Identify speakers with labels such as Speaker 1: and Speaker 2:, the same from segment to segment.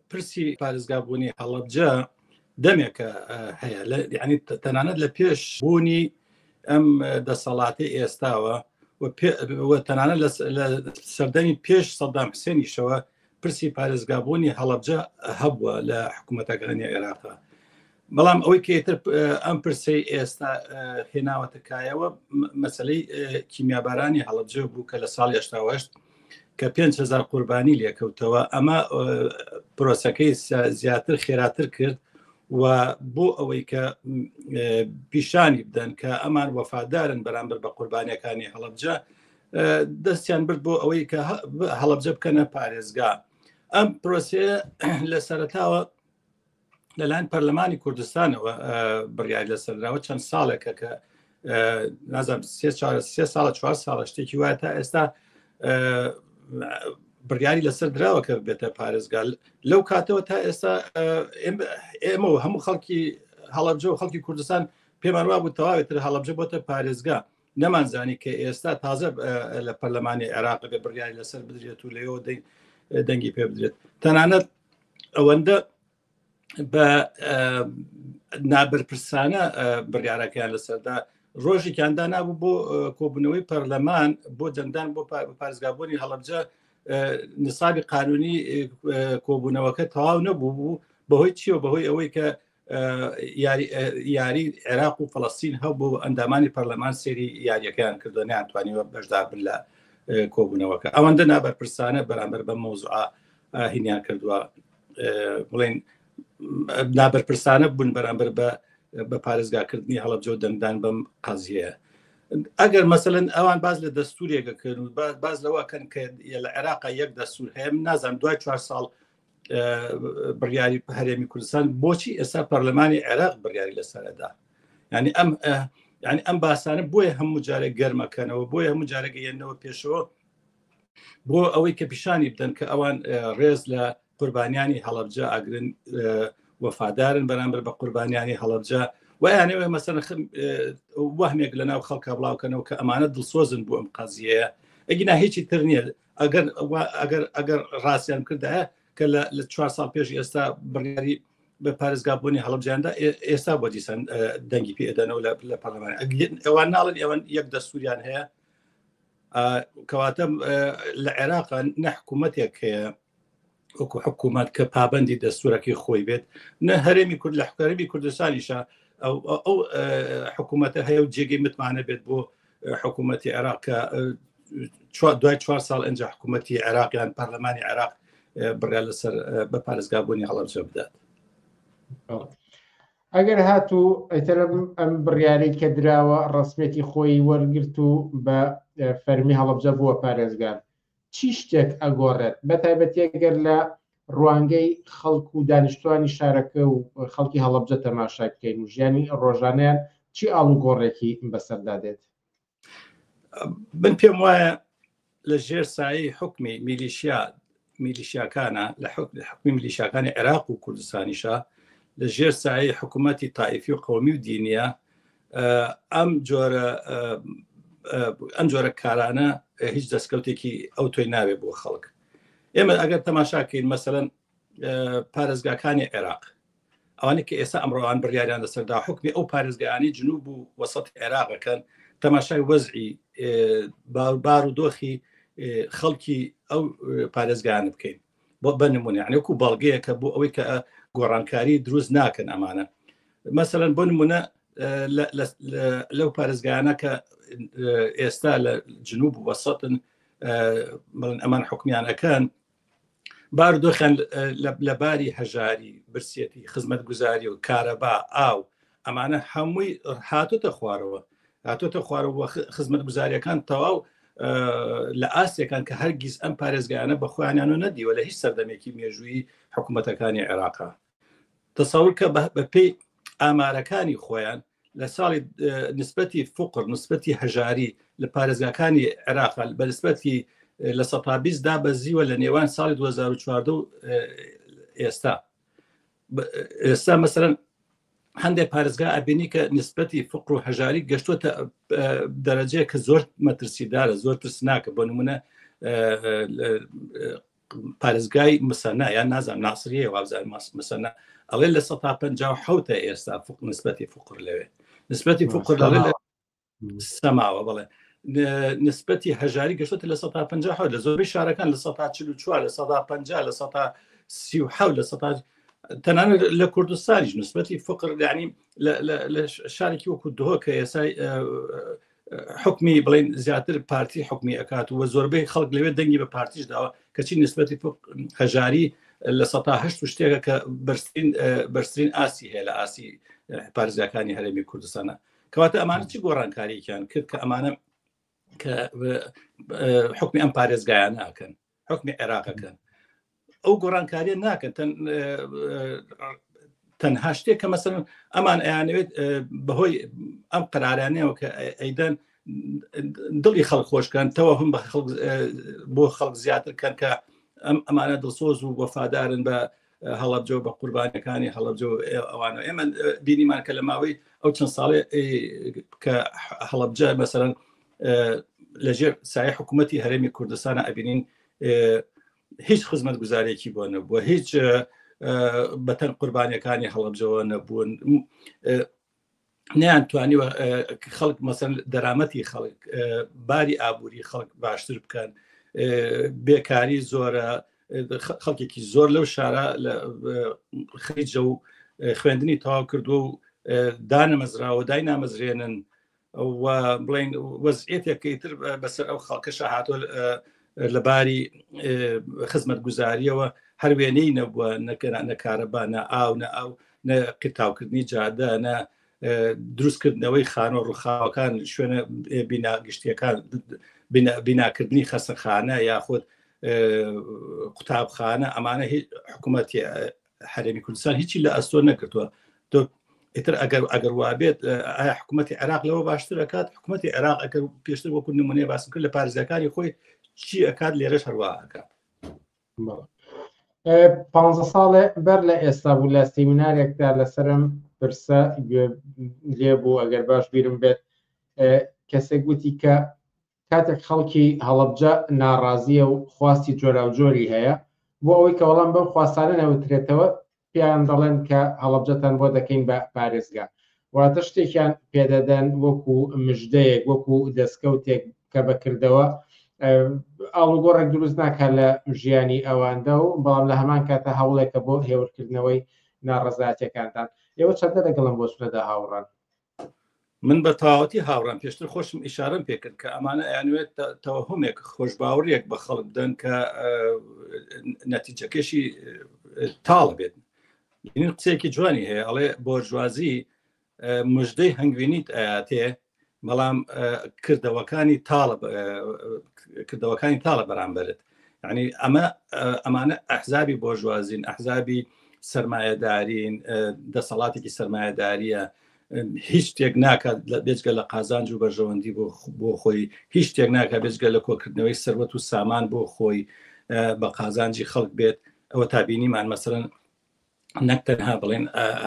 Speaker 1: پرسی پارێزگابوونی هەڵەبجە دەمێکە هەیە ینی تەنانەت لە پێش بوونی ئەم دەسەڵاتی ئێستاوە و تەنانەت لە سەردەمی پێش سەدام حسێنیشەوە پرسی پارێزگابوونی هەڵەبجە هەبووە لە حکوومەتەکانی عێراقا بەڵام ئەوەی کە ئیتر ئەم پرسەی ئێستا هێناوەتە کایەوە مەسلەی کیمیابارانی هەڵەبجە بوو کە لە ساڵی 88 کە 5هزار قوربانی لێکەوتەوە ئەمە پرۆسەکەی زیاتر خێراتر کرد و بۆ ئەوەی کە پیشانی بدەن کە ئەمان وەفادارن بەرامبەر بە قوربانیەکانی هەڵەبجە دەستیان برد بۆ ئەوەی کە هەڵەبجە بکەنە پارێزگا ئەم پرۆسەیە لە سەرتاوە لەلایەن پەرلەمانی کوردستانەوە بڕیاری لەسەردراوە چەند ساڵێکە کە نازانم سێ ساڵە چوار ساڵە شتێکی وایە تا ئێستا بڕیاری لەسەر دراوە کە بێتە پارێزگال لەو کاتەوە تا ئێستا ئێمە و هەموو خەڵکی هەڵەبجە و خەڵکی کوردستان پێمان وا بوو تەواوی تر هەڵەبجە بۆتە پارێزگا نەمانزانی کە ئێستا تازە لە پەرلەمانی عێراق بێ بڕیاری لەسەر بدرێت و لەوێەوە دەنگی پێ بدرێت تەنانەت ئەوەندە بە نابەرپرسانە بڕیارەکەیان لەسەردا ڕۆژێکیاندا نابوو بۆ کۆبوونەوەی پەرلەمان بۆ دەنگدان بۆ پارێزگابوونی هەڵەبجە نسابی قانونی کۆبوونەوەکە تەواو نەبوو بوو بەهۆی چیەوە بەهۆی ئەوەی کە یاری عێراق و فلستین هەبوو ئەندامانی پەرلەمان سێری یاریەکەیان کردو نیانتوانیوە بەشدار بن لە کۆبوونەوەکە ئەوەندە نابەرپرسانە بەرامبەر بە مەوزوعە هینیان کردووە بڵێن نابەرپرسانە بوون بەرامبەر بە بە پارێزگاکردنی هەڵەبجە و دەنگدان بەم قازیەیە ئەگەر مەسەن ئەوان باز لە دەستورێکەکەن و باز لەوەکەن کە لە عێراق یەک دەستور هەیە من نازانم دوای چوار ساڵ بڕیاری هەرێمی کوردستان بۆچی ئێستا پەرلەمانی عێراق بڕیاری لەسەردا ینی ئەم ینی ئەم باسانە بۆیە هەموو جارێک گەرمەکەنەوە بۆیە هەموو جارێک یەنەوە پێشەوە بۆ ئەوەی کە پیشانی بدەن کە ئەوان ڕێز لە قوربانیانی هەڵەبجە ئاگرن وەفادارن بەرامبەر بە قوربانیانی هەڵەبجە ویانەوە مەسەن وەهمێک لە ناو خەڵکە بڵاوکەنەوە کە ئەمانە دڵسۆزن بۆ ئەم قەزیەیە ئەگینا هیچی تر نییە ئەگەر ئەگەر ئەگەر ڕاستیان کردایە کە لە چوار ساڵ پێش ئێستا بڕیاری بە پارێزگابوونی هەڵبجاندا ئێستا بۆ دیسان دەنگی پێدەنەوە لە پەرلەمان ئەوان ناڵن ئەوان یەک دەستوریان هەیە کەواتە لە عێراق نە حکوومەتێک هەیە وەکو حکوومەت کە پابندی دەستورەکەی خۆی بێت نە هەرێمی کورد لە حکەرمی کوردستانیشە ئەو حکوومەتە هەیە و جێگەی متمانە بێت بۆ حکوومەتی عێراق کە دوای چوار ساڵ ئەجا حکوومەتی عێراقیان پەرلەمانی عێراق بڕیار لەسەر بە پارێزگابوونی هەڵەبجە بدات.
Speaker 2: ئەگەر هاتوو ئیتر ئەم بڕیارەی کە دراوە ڕەسمیەتی خۆی وەرگرت و بە فەرمی هەڵەبجە بووە پارێزگار چی شتێک ئەگۆڕێت بە تایبەتی ئەگەر لە ڕوانگەی خەڵک و دانیشتوانی شارەکە و خەڵکی هەڵەبجە تەماشای بکەین و ژیانی ڕۆژانەیان چی ئاڵوگۆڕێکی بەسەردا دێت؟
Speaker 1: من پێم وایە لە ژێر سایەی حکمی میلیشیا میلیشیاکانە لە حکمی میلیشیاکانی عێراق و کوردستانیشە لە ژێر سایەی حکوومەتی تائیفی و قومی و دینیە ئەم جۆرە ئەم جۆرە کارانە هیچ دەستکەوتێکی ئەو تۆی ناوێ بۆ خەڵک ئێمە ئەگەر تەماشاکەین مەسەەن پارێزگاکانی عێراق ئەوانەی کە ئێستا ئەمڕۆوان بڕیاریان لەسەردا حکمی ئەو پارێزگایانی جنوب و وەسەت عێراقەکەن تەماشای وەزعی بار و دۆخی خەڵکی ئەو پارێزگایانە بکەین بۆ بە نمونە یعنی وەکو بەڵگەیەکە بۆ ئەوەی کە گۆڕانکاری دروست ناکەن ئەمانە مەسەلەن بۆ نمونە لەو پارێزگایانە کە ئێستا لە جنوب و وەسەتن بڵێن ئەمان حکمیان ئەکەن بارودۆخیان لە باری هەژاری برسێتی خزمەتگوزاری و کارەبا ئاو ئەمانە هەمووی هاتوتە خوارەوە هاتوتە خوارەوە خزمەتگوزاریەکان تەواو لە ئاستێکان کە هەرگیز ئەم پارێزگایانە بە خۆیانیانەوە نەدیوە لە هیچ سەردەمێکی مێژوویی حکوومەتەکانی عێراقا تەسەور کە بە پێی ئامارەکانی خۆیان لە ساڵی نسبەتی فقر نسبەتی هەژاری لە پارێزگاکانی عێراق بە نسبەتی 20% دابەزیوە لە نێوان ساڵی 2014 و ئێستا ئێستا مەسەرەن هەندێک پارێزگا ئەبینی کە نسبەتی فقر و هەژاری گەشتوەتە دەرەجەیە کە زۆر مەترسیدارە زۆر ترسناکە بۆ نمونە پارێزگای مسەنا یان نازانم ناسریە وابزانم مسەنا ئەڵێ 57% ئێستا فق نسبەتی فقر لەوێ نسبەتی فقر لەڵێ لە سەماوە بڵێ نسبەتی هەژاری گەشتە 57% لە زۆربەی شارەکان 44% 50% 37% لە سەتا تەنانەت لە کوردستانیش نسبەتی فقر یعنی لە شارێکی وەکو دهۆک کە ئێسای حکمی بڵین زیاتر پارتی حکمی ئەکات و زۆربەی خەڵک لەوێ دەنگی بە پارتیش داوە کەچی نسبەتی هەژاری 8% و شتێکە کە بەرزترین بەرزترین ئاستی هەیە لە ئاستی پارێزگاکانی هەرێمی کوردستانە کەواتە ئەمانە چی گۆڕانکارییان کرد کە ئەمانە کە حکمی ئەم پارێزگایانە ئەکەن حکمی عێراقەکەن ئەو گۆڕانکاریە ناکەن تەنها شتێک کە مەسەن ئەمان ئەیانەوێت بەهۆی ئەم قەرارانەوە کە ئەیدەن دڵی خەڵک خۆشکەن تەوە هەم بە خەڵک بۆ خەڵک زیاتر کەن کە ئەم ئەمانە دڵسۆز و وەفادارن بە هەڵەبجە بە قوربانەکانی هەڵەبجە ئەوانە ئێمە بینیمان کە لە ماوەی ئەو چەند ساڵێ کە هەڵەبجە مەسەرەن لەژێر سایە حکوومەتتی هەرێمی کوردستانە ئەبینین هیچ خزمەت گوزارێکی بۆ نەبووە هیچ بەتەن قوربانیەکانی هەڵەبجەوە نەبوون نیان توانیوە خەڵک مەسەن دەرامەتی خەڵک باری ئابووری خەڵک باشتر بکەن بێکاری زۆرە خەڵکێکی زۆر لەو شارە لە خریجە و خوێندنی تەواو کردووە و دانەمەزراوە دای نامەزرێنن و بڵین وەزعێتێک کە ئیتر بەسەر ئەو خەڵکەشە هاتووە لە باری خزمەت گوزاریەوە هەر وێنەی نەبووە نەکەرا نە کارەبا نە ئاو نە ئاو نە قیتاوکردنی جادە نە دروستکردنەوەی خانۆ ڕووخاوەکان شوێنە بینا گشتیەکان بیناکردنی خەسەخانە یاخود قوتابخانە ئەمانە حکوومەتی هەرێمی کوردستان هیچی لە ئەستۆ نەکردووە ئیتر ئەگەر ئەگەر وابێت ئایا حکوومەتتی عێراق لەوە باشتر ئەکات حکوومەتتی عێراق ئەگەر پێشتر وەکو نمونەیە باسم کرد لە پارێزگاکانی خۆی چی ئەکات لێرەش هەروە ئەکات
Speaker 2: پ ساڵێ بەر لە ئێستا بوو لە سیمینارێکدا لەسەرم پرسە گوێ لێ بوو ئەگەر باش بیرم بێت کەسێک وتی کە کاتێک خەڵکی هەڵەبجە ناڕازییە و خواستی جۆراوجۆری هەیە، بۆ ئەوەی کە وەڵام بەم خواستانە نەوترێتەوە، پێیان دەڵێن کە هەڵەبجەتان بۆ دەکەین بە پارێزگا. واتە شتێکیان پێدەدەن وەکو مژدەیەک، وەکو دەستکەوتێک کە بە کردەوە ئاڵوگۆڕێک دروست ناکات لە ژیانی ئەواندا و بەڵام لە هەمان کاتە هەوڵێکە بۆ هێورکردنەوەی ناڕەزایەتیەکانتان. ئێوە چەندە لەگەڵ ئەم بۆچونەدا هاوڕان؟
Speaker 1: من بە تەواوەتی هاوڕام پێشتر خۆشم ئیشارەم پێکرد کە ئەمانە ئەیانوێت تەوەهمێک خۆشباوەڕیەک بە خەڵک بدەن کە نەتیجەکەشی تاڵ بێت قسەیەکی جوانی هەیە ئەڵێ بۆرژوازی مژدەی هەنگوینیت ئەیاتێ بەڵام کردەوەکانی تاڵە کردەوەکانی تاڵە بەرامبەرت یعنی ئەمە ئەمانە ئەحزابی بۆرژوازین ئەحزابی سرمایهدارین دەسەڵاتێکی سرمایهداریە هیچ شتێک ناکات بێجگە لە قازانج و بەرژەوەندی بۆ خۆی هیچ شتێک ناکات بێجگە لە کۆکردنەوەی سەروەت و سامان بۆ خۆی بە قازانجی خەڵک بێت ئەوە تابینیمان مەسەرەن نەک تەنها بڵێن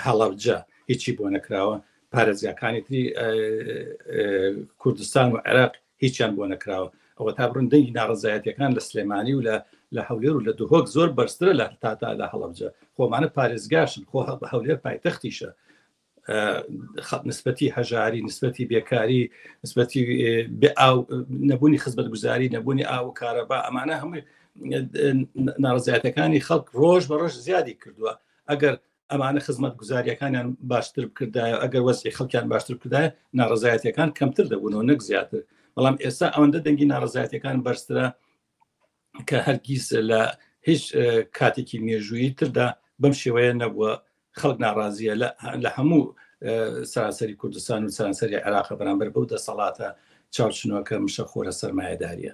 Speaker 1: هەڵەبجە هیچی بۆ نەکراوە پارێزگاکانی تری کوردستان و عێراق هیچیان بۆ نەکراوە ئەوە تا بڕن دەنگی ناڕزایەتەکان لە سلێمانی و لە لە هەولێر و لە دهۆک زۆر بەرزترە لە تاتا لە هەڵەبجە خۆمانە پارێزگاشن خۆ هەولێر پایتەختیشە نسبەتی هەژاری نسبەتی بێکاری نسبەتی ئاو نەبوونی خزمەتگوزاری نەبوونی ئاو و کارەبا ئەمانە هەمووی ناڕزایەتەکانی خەڵک ڕۆژ بە ڕۆژ زیادی کردووە ئەگەر ئەمانە خزمەت گوزاریەکانیان باشتر بکردایە ئەگەر وەزعی خەڵکیان باشتر بکردایە ناڕزایەتەکان کەمتر دەبوونەوە نەک زیاتر بەڵام ئێستا ئەوەندە دەنگی ناڕزایەتەکان بەرزترە کە هەرگیز لە هیچ کاتێکی مێژوویی تردا بەم شێوەیە نەبووە خەڵک ناڕازیە لە هەموو سەراسەری کوردستان و سەرانسەری عێراق بەرامبەر بەو دەسەڵاتە چاوچنۆکە مشەخۆرە سەرمایەداریە.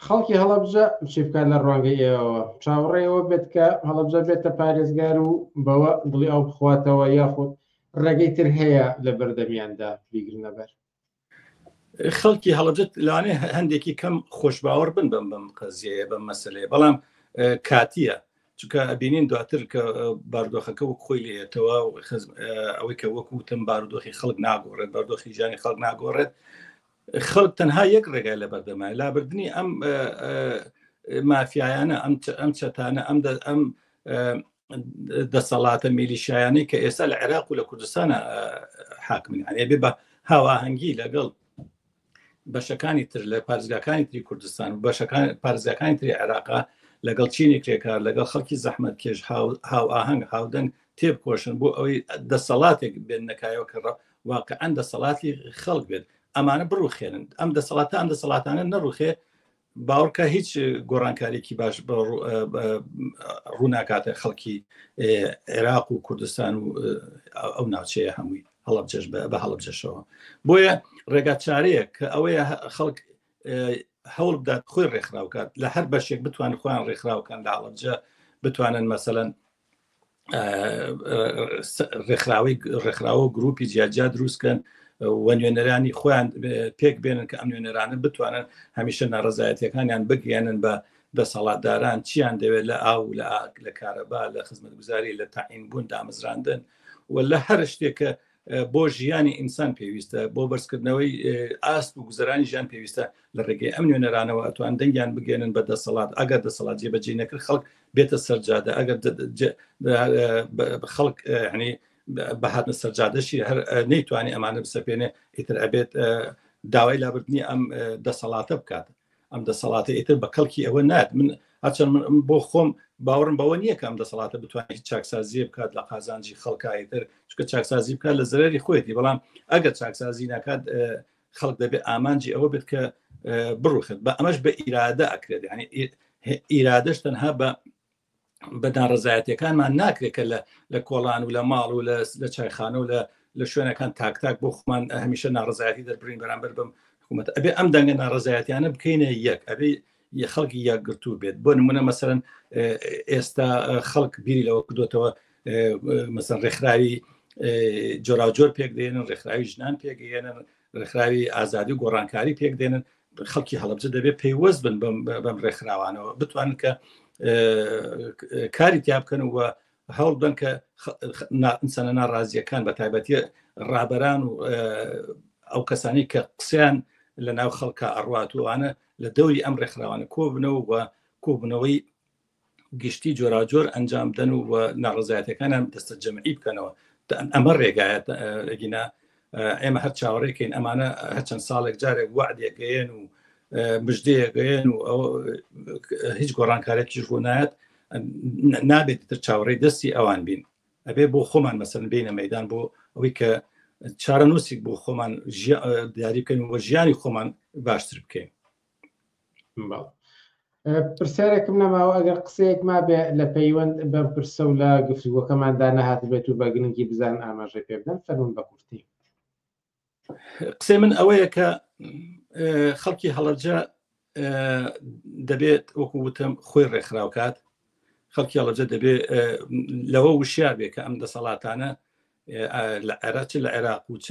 Speaker 2: خەڵکی هەڵەبجە چی بکات لە ڕوانگەی ئێوەوە؟ چاوەڕێی ئەوە بێت کە هەڵەبجە بێتە پارێزگار و بەوە دڵی ئاو بخواتەوە یاخود ڕێگەی تر هەیە لە بەردەمیاندا بیگرنە بەر؟
Speaker 1: خەڵکی هەڵەبجە لەوانەیە هەندێکی کەم خۆشباوەڕ بن بەم بەم قەزیەیە بەم مەسلەیە بەڵام کاتیە چونکە بینین دواتر کە بارودۆخەکە وەک خۆی لێتەوە ئەوەی کە وەکو وتم بارودۆخی خەڵک ناگۆڕێت بارودۆخی ژیانی خەڵک ناگۆڕێت خەڵک تەنها یەک ڕێگای لە بەردەمە لابردنی ئەم مافیایانە ئەم ئەم چەتانە ئەم ئەم دەسەڵاتە میلیشایانەی کە ئێستا لە عێراق و لە کوردستانە حاکمن یعنی بێ بە هاواهەنگی لەگەڵ بەشەکانی تر لە پارێزگاکانی تری کوردستان و بەشەکان پارێزگاکانی تری عێراقا لەگەڵ چینی کرێکار لەگەڵ خەڵکی زەحمەت کێش هاوئاهەنگ هاودەنگ تێبکۆشن بۆ ئەوەی دەسەڵاتێک بێن نەکایەوە کە واقعا دەسەڵاتی خەڵک بێت ئەمانە بڕوخێنن ئەم دەسەڵاتە ئەم دەسەڵاتانە نەڕوخێ باوەڕکە هیچ گۆڕانکاریکی باش ڕووناکاتە خەڵکی عێراق و کوردستان و ئەو ناوچەیە هەمووی هەڵبجەش بە هەڵبجەشەوە بۆیە ڕێگا چارەیە کە ئەوەیە خەڵک هەوڵ بدات خۆی ڕێکخراوکات لە هەر بەشێک بتوان خۆیان ڕێکخراوکان لە هەڵبجە بتوانن مەسەەن ڕێکخراوی ڕێکخراوە و گروپی جیاجیا دروستکەن و نوێنەرانی خۆیان پێک بێنن کە ئەم نوێنەرانە بتوانن هەمیشە ناڕزایەتەکانیان بگەێنن بە دەسەڵاتداران چیان دەوێت لە ئاو لە ئاک لە کارەبا لە خزمەتگوزاری لە تاعین بوون دامەزراندن و لە هەر شتێکە بۆ ژیانی ئینسان پێویستە بۆ بەرزکردنەوەی ئاست و گوزەرانی ژیان پێویستە لە ڕێگەی ئەم نوێنەرانەوە ئەتوان دەنگیان بگەێنن بە دەسەڵات ئەگەر دەسەڵات جێبەجێ نەکرد خەڵک بێتە سەرجادە ئەگەر خەڵک ینی بە هاتنە سەرجادەشی هەر نەیتوانی ئەمانە بسەپێنێ ئیتر ئەبێت داوای لابردنی ئەم دەسەڵاتە بکات ئەم دەسەڵاتە ئیتر بە کەڵکی ئەوە نات من هەرچەند من بۆ خۆم باوەڕم بەوە نییە کە ئەم دەسەڵاتە بتوانێت هیچ چاکسازیە بکات لە قازانجی خەڵکایتر چکە چاکسازی بکات لە زەرری خۆیەتی بەڵام ئەگەر چاکسازی ناکات خەڵک دەبێت ئامانجی ئەوە بێت کە بڕوخێت بە ئەمەش بە ئیرادە ئەکرێت ینی ئیرادەش تەنها بە بە ناڕزایەتەکانمان ناکرێت کە لە لە کۆڵان و لە ماڵ و لە چایخانە و لە لە شوێنەکان تاکتاک بۆ خۆمان هەمیشە ناڕزایەتی دەربرین بەرامبەر بم حکوومەت ئەبێ ئەم دەنگە ناڕزایەتیانە بکەینە یەک ئەبێ خەڵکی یەکگرتوو بێت بۆ نمونە مەسەرەن ئێستا خەڵک بیری لەوە کردوتەوە مەسەن ڕێکخراوی جۆراوجۆر پێک دێنن ڕێکخراوی ژنان پێکگەێنن ڕێکخراوی ئازادی و گۆڕانکاری پێک دێنن خەڵکی هەڵبجە دەبێت پەیوەست بن بەم ڕێکخراوانەوە بتوانن کە کاری تیا بکەن و هەوڵ بدەن کە ئینسانە ناڕازیەکان بە تایبەتی ڕابەران و ئەو کەسانی کە قسەیان لە ناو خەڵکە ئەڕوات وانە لە دەوری ئەم ڕێکخراوانە کۆبنەوە و کۆبنەوەی گشتی جۆراجۆر ئەنجام بدەن و ناڕزایەتەکانیان دەستە جەمعی بکەنەوە ئەمە ڕێگایە ئەگینا ئێمە هەر چاوەڕێکەین ئەمانە هەرچەند ساڵێک جارێک وعدێکەیەن و مژدەیەگەیەن و ئەو هیچ گۆڕانکارێکیش ڕوونایەت نابێت تر چاوەڕێی دەستی ئەوان بین ئەبێ بۆ خۆمان مەسەن بینە مەدان بۆ ئەوەی کە چارەنووسێک بۆ خۆمان دیاری بکەین و ژیانی خۆمان باشتر بکەین.
Speaker 2: پرسیارێکم نەماوە ئەگەر قسەیەک مابێ لە پەیوەند بەم پرسە و لە گفتوگۆکەماندا نەهاتبێت و بە گرنگی بزان ئاماژەی پێ بدەن فەرموون بە کورتی.
Speaker 1: قسەی من ئەوەیە کە خەڵکی هەڵەبجە دەبێت وەکو وتم خۆی ڕێکخراوکات خەڵکی هەڵەبجە دەبێت لەوە وشیار بێ کە ئەم دەسەڵاتانە لە عێراق چ لە عێراق و چ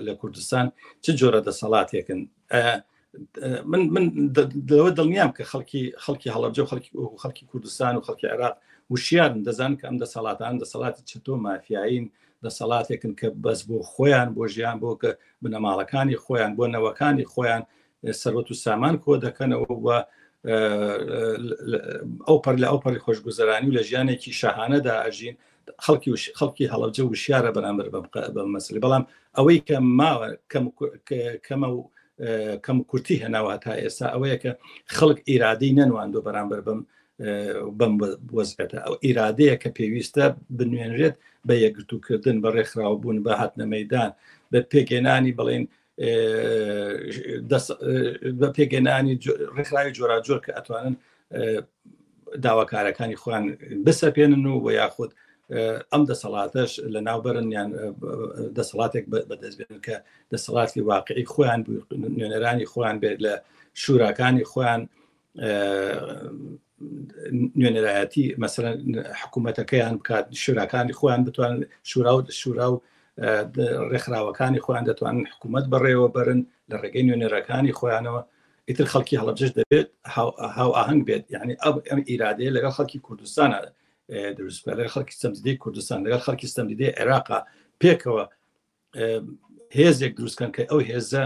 Speaker 1: لە کوردستان چ جۆرە دەسەڵاتێکن من من لەوە دڵنیام کە خەڵکی خەڵکی هەڵەبجە و خەڵکی خەڵکی کوردستان و خەڵکی عێراق وشیارن دەزان کە ئەم دەسەڵاتان دەسەڵاتی چەتۆ مافیایین دەسەڵاتێکن کە بەس بۆ خۆیان بۆ ژیان بۆ کە بنەماڵەکانی خۆیان بۆ نەوەکانی خۆیان سەروەت و سامان کۆ دەکەنەوە و ئەو پەر لە ئەو پەری خۆشگوزەرانی و لە ژیانێکی شاهانەدا ئەژین خەڵکی خەڵکی هەڵەبجە وشیارە بەرامبەر بە مەسلی بەڵام ئەوەی کە ماوە کەمە و کەم کورتی هێناوە تا ئێستا ئەوەیە کە خەڵک ئیرادەی نەنواندۆ بەرامبەر بەم بەم وەزعەتە ئەو ئیرادەیە کە پێویستە بنوێنرێت بە یەکگرتووکردن بە ڕێکخراوبوون بە هاتنە مەدان بە پێکێنانی بڵێن بە پێگەنانی ڕێکخراوی جۆراجۆر کە ئەتوانن داواکارەکانی خۆیان بسەپێنن و و یاخود ئەم دەسەڵاتەش لە ناوبەرن یان دەسەڵاتێک بەدەستبێن کە دەسەڵاتی واقعی خۆیان نوێنەرانی خۆیان بێت لە شوراکانی خۆیان نوێنەرایەتی مەسەلەن حکوومەتەکەیان بکات شوراکانی خۆیان بتوان شورا و شورا و ڕێکخراوەکانی خۆیان دەتوانن حکوومەت بەڕێوە بەرن لە ڕێگەی نوێنەرەکانی خۆیانەوە ئیتر خەڵکی هەڵەبجەش دەبێت هاو ئاهەنگ بێت یعنی ئەو ئەم ئیرادەیە لەگەڵ خەڵکی کوردستانە دروست بکات لەگەڵ خەڵکی ستەمدیدەی کوردستان لەگەڵ خەڵکی ستەمدیدەی عێراقا پێکەوە هێزێک دروستکەن کە ئەو هێزە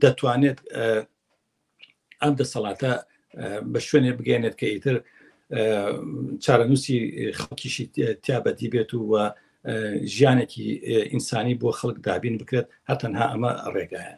Speaker 1: دەتوانێت ئەم دەسەڵاتە بە شوێنێ بگەێنێت کە ئیتر چارەنووسی خەڵکیشی تیا بەدی بێت و ژیانێکی ئینسانی بۆ خەڵک دابین بکرێت هەر تەنها ئەمە ڕێگایە.